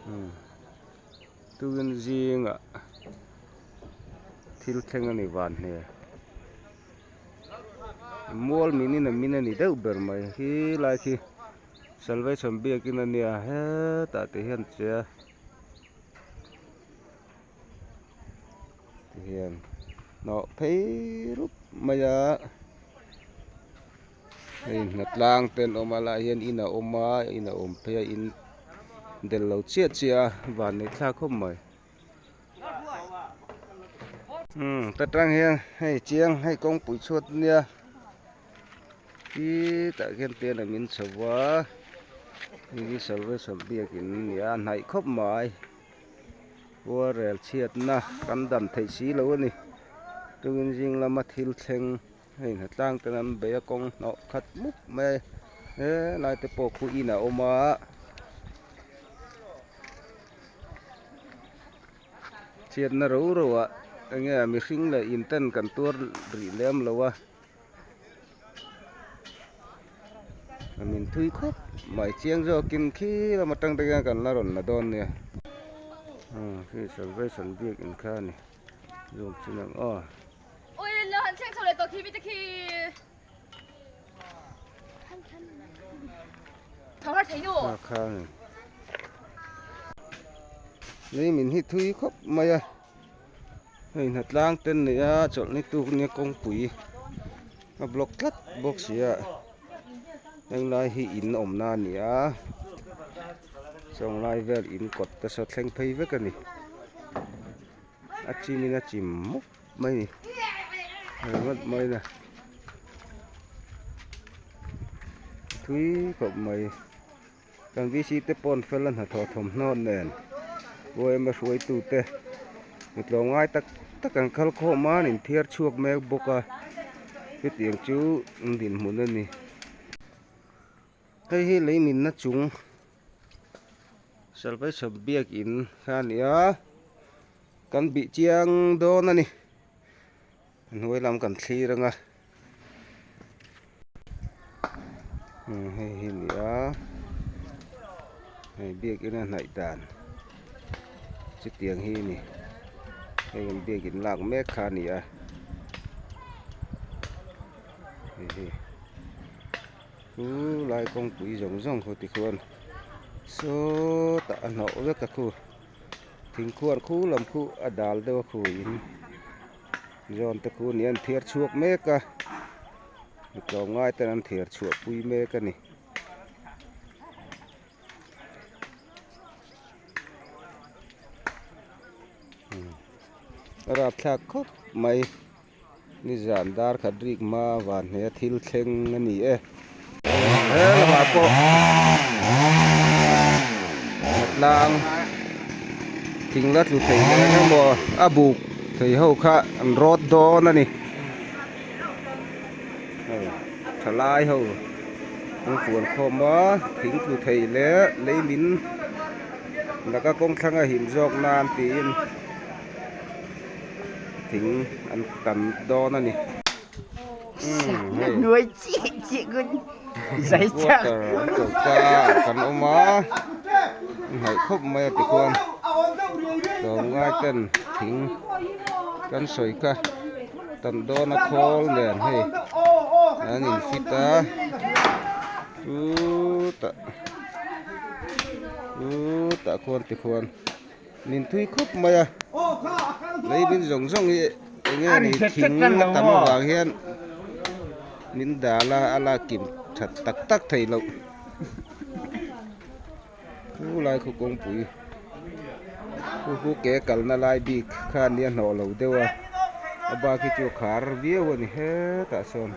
Umm tukin zingah thil thleng a ni van hne mual minin a min a ni deuh ber mai khi lai khi salvation biakin a nia hetah te hian che a tihian hnawh phei rup mai a hei hnatlang te an awm a lai hian in a awm a in a awm phei a in del lo chiah chiah a van nei thlak khawp mai umm ta tang hian hei chiang hei kawngpui chhuat ania titah khian pen a min chho va hei hi salvation biakin a ni a a hnaih khawp mai. Khuarel chhiatna kan dan theih si lo a ni. Tukin zing lama thil thleng hei hnatlang ten an bei a kawng hnawh khat mup mai a he lai te pawh khu in a awm a. Chhiatna ro ro ah enge mihring leh in ten kan tuar rih lem lo a. Min thui khawp mai chiang zawkin khi lam atang te khian kan la rawn la dawn nia khi salvation biakin kha a ni zoom chin ang aw. Kha kha a ni lei min hi thui khawp mai a. Hei hnatlang te an nei a chawlhni tuk nia kawngpui a block tlat bawk si a henglai hi in awmna a ni a chawnglai vel in kawt te saw thleng phei vek a ni a chim in a chim mup mai a ni ringawt mai na thui khawp mai. Kan VC te pawn fel a hnathawh thawmhnaw nen UMA hruaitute mi tlawmngai tak tak an kal khawm a an inthiar chhuak mek bawk a chutiang chu an dinhmun a ni. Hei hi lei minna chung Salvation biakin kha a ni a kan bih chiang dawn a ni. A hnuai lam kan thlir ang a hei hi a ni a hei biakin a hnaih dan chutiang hi a ni hei an biakin lak mek kha a ni a hei hi chu lai kawngpui zawng zawng khaw tikhuan sawtah a hnawh vek a khu. Thingkhuar khu lam khu a dal deuh a khu in zawn te khu nia an thiar chhuak mek a mi tlawmngai ten an thiar chhuah pui mek a ni. A rapthlak khawp mai nizan dar khat rik hma van hne thil thleng a ni e. He lamah pawh tlang thing la tlu thei leh eng emaw a buk thei ho kha an rawt dawn a ni. Hei thalai ho an fuan khawm a thing tlu thei leh leimin laka kawng thlanga him zawk nan tiin thing an tam dawn a ni. Water an ko ta kan awm a hnaih khawp mai a tikhuan tlawmngai ten thing kan sawi kha tan dawn a khawl nen hei an in fit a chutah chutah khuan tikhuan. Min thui khawp mai a, lei min zawng zawng hi eng nge ni thing a tam avang hian min dal a, a lak kim that tak tak thei loh. Chu lai khu kawngpui khu khu ke kalna lai bik kha nia hnawh lo deuh a, a bak hi chu a khar viau a ni hetah sawn.